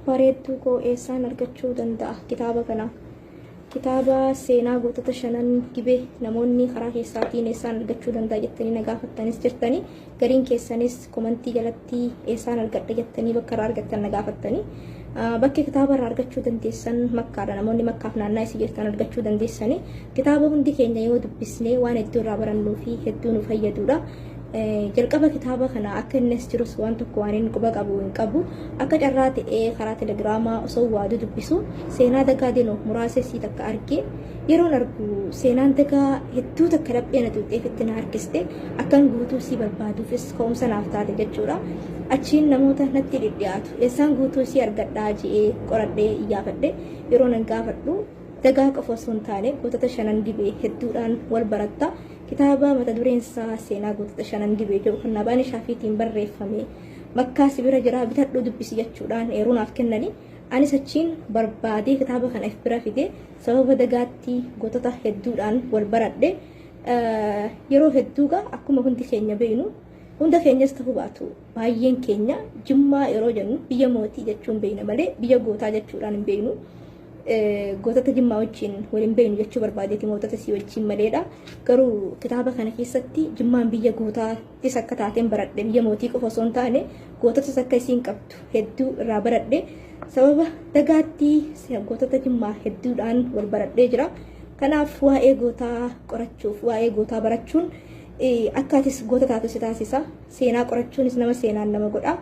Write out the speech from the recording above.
Bareedduu koo eessaan argachuu danda'a kitaaba kana? Kitaaba seenaa gootota shanan Gibee namoonni karaa keessaatiin eessaan argachuu danda'a jettanii na gaafattanis jirtanii, gariin keessanis komantii jalatti eessaan argadha jettanii bakka irraa argattan na gaafattanii. Bakki kitaaba irraa argachuu dandeessan Makkaadha. Namoonni Makkaaf naannaa isii jirtan argachuu dandeessanii. Kitaaba hundi keenya yoo dubbisne waan hedduu irraa barannuu fi hedduu nu fayyadudha. Jalqaba kitaaba kana akka inni as jirus waan tokko waan inni quba qabu hin qabu. Akka carraa ta'ee karaa telegiraamaa osoo waa dudubbisu seenaa Dagaa Dinoo muraasa isii takka arge. Yeroon argu seenaan Dagaa hedduu takka laphee na tuqxee itti na harkiste, akkan guutuu isii barbaaduufis ka'umsa naaf taate jechuudha. Achiin namoota natti dhidhiyaatu eessaan guutuu isii argadhaa je'ee qoradhee iyyaafadhe. Yeroo nan gaafadhu Dagaa qofa osoo hin taane gootota shanan Gibee hedduudhaan wal baratta. Kitaaba mata dureen isaa Seenaa Gootota Shanan Gibee jedhu kan Naabaanii Shaafiitiin barreeffame Makkaa si bira jira, bitadhuu dubbisi jechuudhaan eeruu naaf kennani. Anis achiin barbaadee kitaaba kana if bira fide. Sababa Dagaatti gootota hedduudhaan wal baradhe. Yeroo hedduu gaa akkuma hundi keenya beeknu, hunda keenyas ta'uu baatu baay'een keenya, Jimmaa yeroo jennu biyya mootii jechuun beekna malee biyya gootaa jechuudhaan hin beeknu. Gootota Jimmaa wajjin wal hin beeknu jechuu barbaadeeti, mootota sii wajjin maleedha. Garuu kitaaba kana keessatti Jimmaan biyya gootaattis akka taateen baradhe, biyya mootii qofa osoo hin taane goototas akka isiin qabdu hedduu irraa baradhe. Sababa Dagaatti gootota Jimmaa hedduudhaan wal baradhee jira. Kanaaf waa'ee gootaa qorachuuf, waa'ee gootaa barachuun akka atis goota taatu si taasisa. Seenaa qorachuunis nama seenaan nama godha.